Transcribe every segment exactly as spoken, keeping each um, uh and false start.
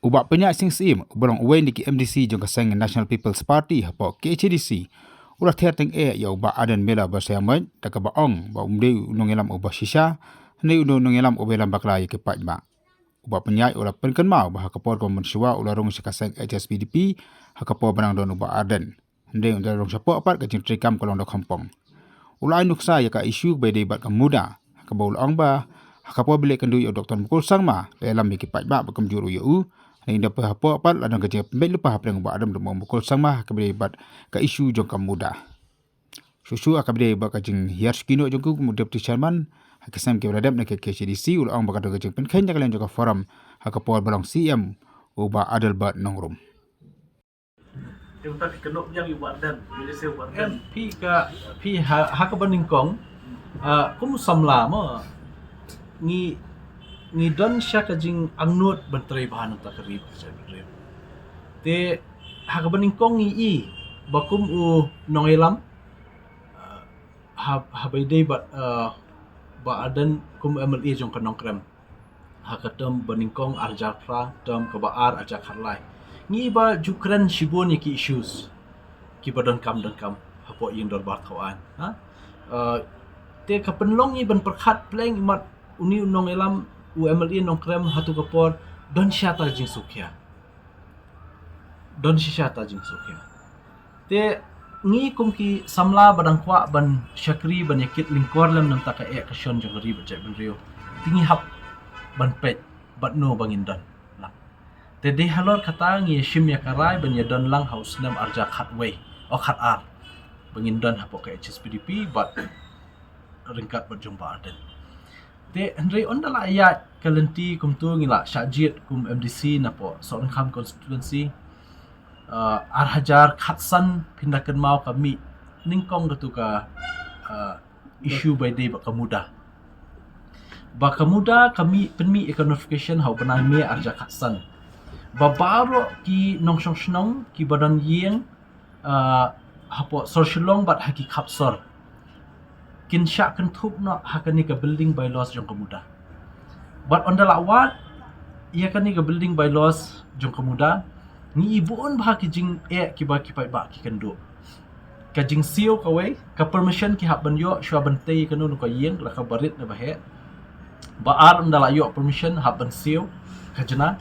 U Bah Pynïaid Sing Syiem, uba long uwei na ki M D C jong ka seng National People's Party hapoh K H A D C, u la ther tyngeh ïa u Bah Ardent Miller Basaiawmoit da kaba ong ba um dei u nongïalam uba shisha, hynrei u dei u nongïalam uba ïalam bakla ïa ki paidbah. U Bah Pynïaid u la pynkynmaw ba ha ka por kaba mynshuwa u la rung sha ka seng H S P D P ha ka por ba dang don u Bah Ardent. Hynrei ynda la rung shapoh pat ka jingtrei kam ka long da khongpong. U la ai nuksa ïa ka issue ba dei bad ka MUDA, ha kaba u la ong ba ha ka por ba leh kynduh ïa u Doctor Mukul Sangma, la ïalam ïa ki paidbah ba kumjuh ruh ïa u. Hynrei ynda phi hapoh pat la don ka jingpynbeit lypa hapdeng u Bah Ardent bad u Mukul Sangma ha kaba dei bad ka issue jong ka MUDA. Shuh shuh ha kaba dei bad ka jinghiar shuki noh jong u kum u Deputy Chairman ha ki seng kiba la dep na ka K H A D C, u la ong ba ka don ka jingpynkheiñ na ka liang jong ka forum ha ka por ba long C M u Bah Adelbert Nongrum. Te uta phi kynnoh biang ïa u Bah Ardent, ïa u Bah Ardent. Em, phi ka, phi ha, ha kaba nyngkong, ah, kum u samla mo, ngi, ngi don sha ka jingangnud ban trei bha na ka ri bad ka jaitbynriew. Te ha kaba nyngkong ngi i ba kum u nongïalam, ah, ha, haba ïadei bad, ah, Bah Ardent kum M L A jong ka Nongkrem ha ka term ba nyngkong arhajar phra, term kaba ar arhajar khatlai. Ngi i ba ju kren shibun ïa ki issues kiba donkam donkam hapoh ïing dorbar thaw aiñ, ha? Eh, te ka pynlong ngi ban pyrkhat pleng imat une u nongïalam, u M L A Nongkrem ha tu ka por don shisha ta ka jingsngewkhia. Don shisha ta ka jingsngewkhia. Te ngi kum ki samla ba dang kwah ban shakri ban ïakit lyngkor lem na ka bynta ka eh ka shon jong ka ri bad jaitbynriew, te ngi hap ban peit bad no ba ngin don lang. Te dei halor kata ngi ïashim ïa ka rai ban ïadon lang ha u snem arhajar khatwei, o khatar, ba ngin don hapoh ka H S P D P bad ryngkat bad jong Bah Ardent. Te hynrei ynda la ïaid ka lynti kumto ngi la shah jied kum M D C napoh Sohryngkham constituency, ah, arhajar khatsan phin da kynmaw ka mih nyngkong katu ka, ah, issue ba ïadei bad ka MUDA. Ba ka MUDA ka mih, pynmih ïa ka notification ha u bnai May arhajar khatsan. Ba baroh ki nongshong shnong kiba don ïing, ah, hapoh sor Shillong bad ha ki khap sor kin shah kynthup noh ha kane ka building bylaws jong ka MUDA. Bad ynda la wad ïa kane ka building bylaws jong ka MUDA, ngi i bun bha ki jingeh kiba ki paidbah ki kynduh. Ka jingsiew kawei, ka permission ki hap ban ïoh shuwa ban tei kano kano ka ïing, la kaba rit ne ba heh. Ba ar, ynda la ïoh permission hap ban siew khajna.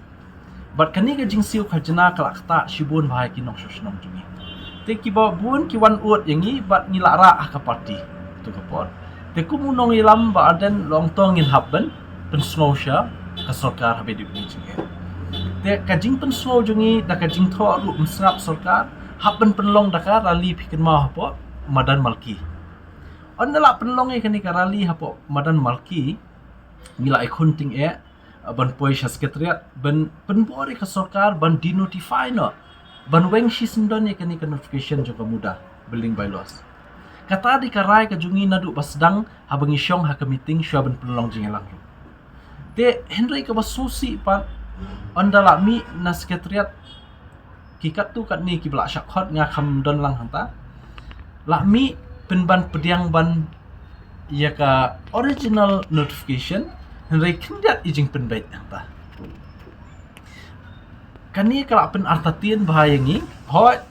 Bad kane ka jingsiew khajna ka la ktah shibun bha ïa ki nongshong shnong jong ngi. Te kiba bun ki wan ud ïa ngi bad ngi la rah ha ka party tu ka por. Te kum u nongïalam Bah Ardent, long tang ngin hap ban pynsngew sha ka sorkar haba ïadei bad kane ka jingeh. Te ka jingpynsngew jong ngi da ka jingthoh ruh ym sngap sorkar, hap ban pynlong da ka rally, phi kynmaw, hapoh Madan Malki. Ynda la pynlong ïa kane ka rally hapoh Madan Malki, ngi la ïakhun tyngeh, eh, ban poi sha secretariat ban pynbor ïa ka sorkar ban denotify noh, ban weng shisyndon ïa kane ka notification jong ka MUDA building bylaws. Kata dei ka rai ka jong ngi naduh ba sdang, haba ngi shong ha ka meeting shuwa ban pynlong jingïalang ruh. Te hynrei kaba sngewsih pat, ynda la mih na secretariat, ki katto katne kiba la shah khot, nga kham don lang hangta, la mih pynban pdiang ban ïa ka original notification, hynrei khyndiat i jingpynbeit hangta. Kane ka la pynartatien bha ïa ngi. Hooid,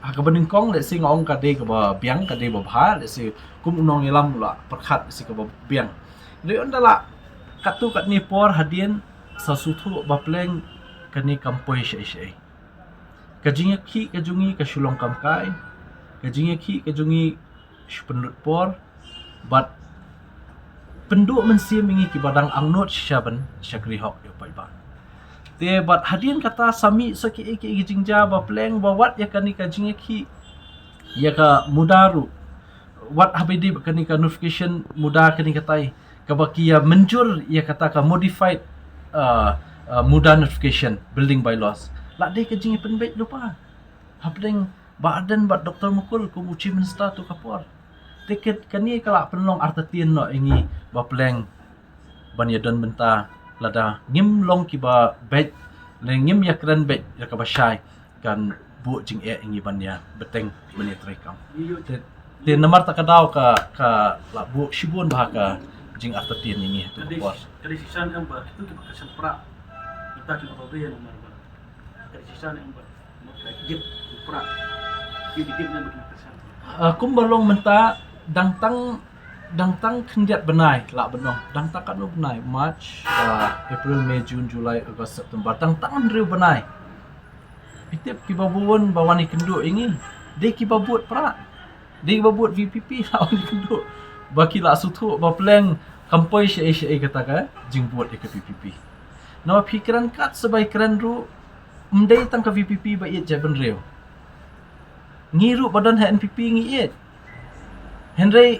ha kaba nyngkong, lehse nga ong ka dei kaba biang, ka dei ba bha, lehse kum u nongïalam u la pyrkhat lehse kaba biang. Hynrei ynda la katto katne por hadien, sa sngewthuh ba pleng kane kam poi shaei shaei. Ka jingïakhih ka jong ngi ka shu long kam kai, ka jingïakhih ka jong ngi shu pynlut por, bad pynduh mynsiem ïa ngi kiba dang angnud shisha ban shakri hok ïa u paidbah. Te bad hadien kata sa mih sa kiei kiei ki jingjia ba pleng, ba wat ïa kane ka jingïakhih ïa ka MUDA ruh, wat haba ïadei bad kane ka notification MUDA kane katai, kaba ki ïa mynjur ïa kata ka modified, uh, uh, MUDA notification building bylaws, la dei ka jingïapynbeit lypa hapdeng Bah Ardent bad Doctor Mukul kum u Chief Minister tu ka por. Te ka, kane ka la pynlong artatien noh ïa ngi ba pleng ban ïadon bynta, lada ngim long kiba beit, lane ngim ïakren beit ïa kaba shai, kan buh jingeh ïa ngi ban ïa bteng ban ïa trei kam. Te, te namar ta ka daw ka, ka la buh shibun bha ka jingartatien ïa ngi ha tu ka por. Ka dei shisha em ba kitu kiba kyrshan pra, ki Satu apa beri yang nomor ba. Dari sisa ni empat. Maka gip pra. Gip gip ni betul kesan. Ah, kumba long mynta dang tang, dang tang khyndiat bnai lah ban ong. Dang tang katno bnai? March, ah, April, May, June, July, August, September. Dang tang hynriew bnai. Phi tip kiba bun ba wan ïakynduh ïa ngi. Dei kiba bud pra. Dei kiba bud V P P lah wan ïakynduh. Ba ki lah sngewthuh ba pleng kam poi shaei shaei kata ka jingbud ïa ka V P P. Namar phi kren kat sa ba ïakren ruh, ym dei tang ka V P P ba ïeit jaitbynriew. Ngi ruh ba don ha N P P ngi ïeit. Hynrei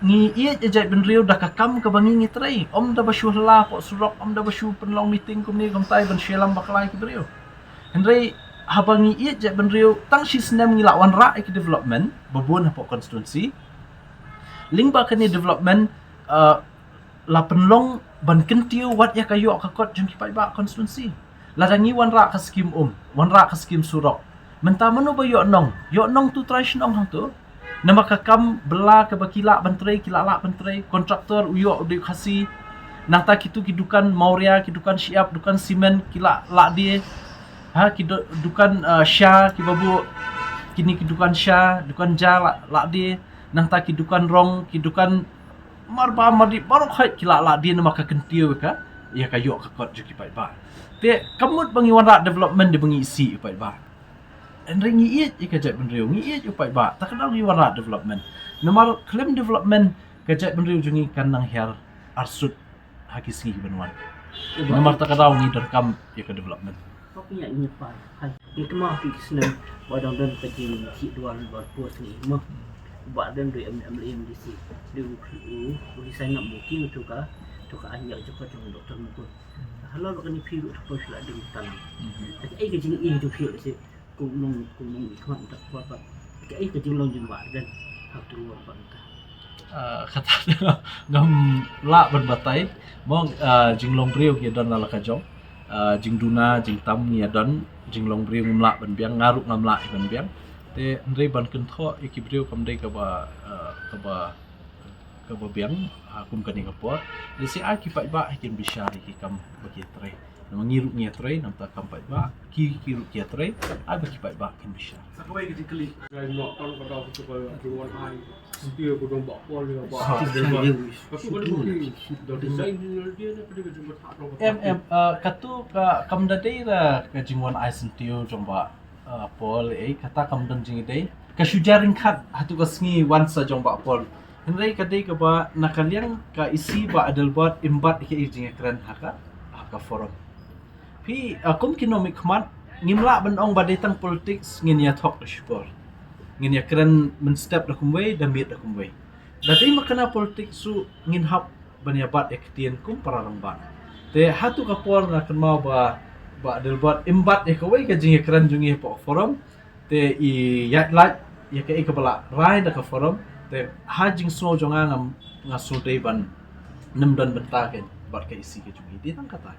ngi ïeit ïa jaitbynriew da ka kam kaba ngi ngi trei. Ym da ba shu hla hapoh surok, ym da ba shu pynlong meeting kumne kumtai ban shu ïalam bakla ïa ki briew. Hynrei haba ngi ïeit jaitbynriew, tang shi snem ngi la wanrah ïa ki development ba bun hapoh constituency. Lyngba kane development, uh, la pynlong ban kyntiew wat ïa ka ïoh ka kot jong ki paidbah constituency. Lada ngi wanrah ka skim um, wanrah ka skim surok, mynta mano ba ïoh nong? Ïoh nong tu trai shnong hangtu. Namar ka kam bylla kaba ki lah ban trei, ki lah lah ban trei. Kontraktor u ïoh u dei u Khasi. Nangta kitu ki dukan Mawria, ki dukan shyiap, dukan simen, ki lah lah die. Ha, ki du-, dukan, uh, sha, kiba buh kine ki dukan sha, dukan ja lah, lah die. Nangta ki dukan rong, ki dukan marba mardi baroh khoit ki lah lah die namar ka kyntiew ïa ka, ïa ka ïoh ka kot jong ki paidbah. Te ka mut ba ngi wanrah development dei ba ngi isih ïa u paidbah. Hynrei ngi ïeit ïa ka jaitbynriew, ngi ïeit ïa u paidbah, ta ka daw ngi wanrah development. Namar khlem development ka jaitbynriew jong ngi kan nang hiar arsut ha ki sngi ki ban wan. Namar ta ka daw ngi donkam ïa ka development. Ka pynïaid ngi pa, hai. Ngi kynmaw ki snem ba dang don ka jingkhih duar ba post ngi mo. Ba don dei M-, M L A M D C. Dei u, u, u design na mo ki tu ka, tu ka anjak jaka jong Doktor Mukul. Hala ba kani phi ruh tu phi la ding tan. Ai ka jing i tu phi si. Kong nong, kong nong i khmat ta kwa pa. Ka i ka jinglong jong ba den. Ha tu wa pa ta. Ah, kata ngam lah ban batai. Mong, ah, jinglong briew ki don la ka jong. Ah, jingduna, jingtam ngi ïa don, jinglong briew ngam lah ban biang, nga ruh ngam lah ban biang. Te hynrei ban kynthoh ïa ki briew kam dei kaba, ah, kaba, kaba biang, ah, kum kane ka por. Lehse ai ki paidbah kin bishar ïa ki kam ba ki trei. Namar ngi ruh ngi trei, nangta kam paidbah, ki, ki ruh ki trei, ai ba ki paidbah kin bishar. Sa kawei ka jingkylli. Ka ïa noh tang ka dei ka jingwan ai. Sentiw ka dong ba pol ïa ba. Ka tu ka dei ki. Da design ni dia ni ka dei ka jingwan ai. Em, em, ah, katu ka kam da dei ra ka jingwan ai sentiw jong ba. Ah, Paul, eh, kata kam don jingïadei. Ka shu jia ryngkat ha tu ka sngi wan sa jong Bah Paul. Hynrei ka dei kaba na ka liang ka E C Bah Adelbert im bat ïa ka jingïakren ha ka, ha ka forum. Phi, ah, kum ki nongmihkhmat, ngim lah ban ong ba dei tang politics ngin ïa thok da shipor. Ngin ïakren mynstep da kumwei, da miet da kumwei. Da dei ma kane politics ruh ngin hap ban ïa bat ïa ktien kum para rangbah. Te ha tu ka por nga kynmaw ba, Bah Adelbert im bat ïa kawei ka jingïakren jong ngi hapoh forum. Te i ïaid lait ïa kaei kaba la rai da ka forum. Te ha jingsngew jong nga ngam, nga sngewdei ban nym don bynta kein bad ka E C ka jong ngi. Dei tang kata.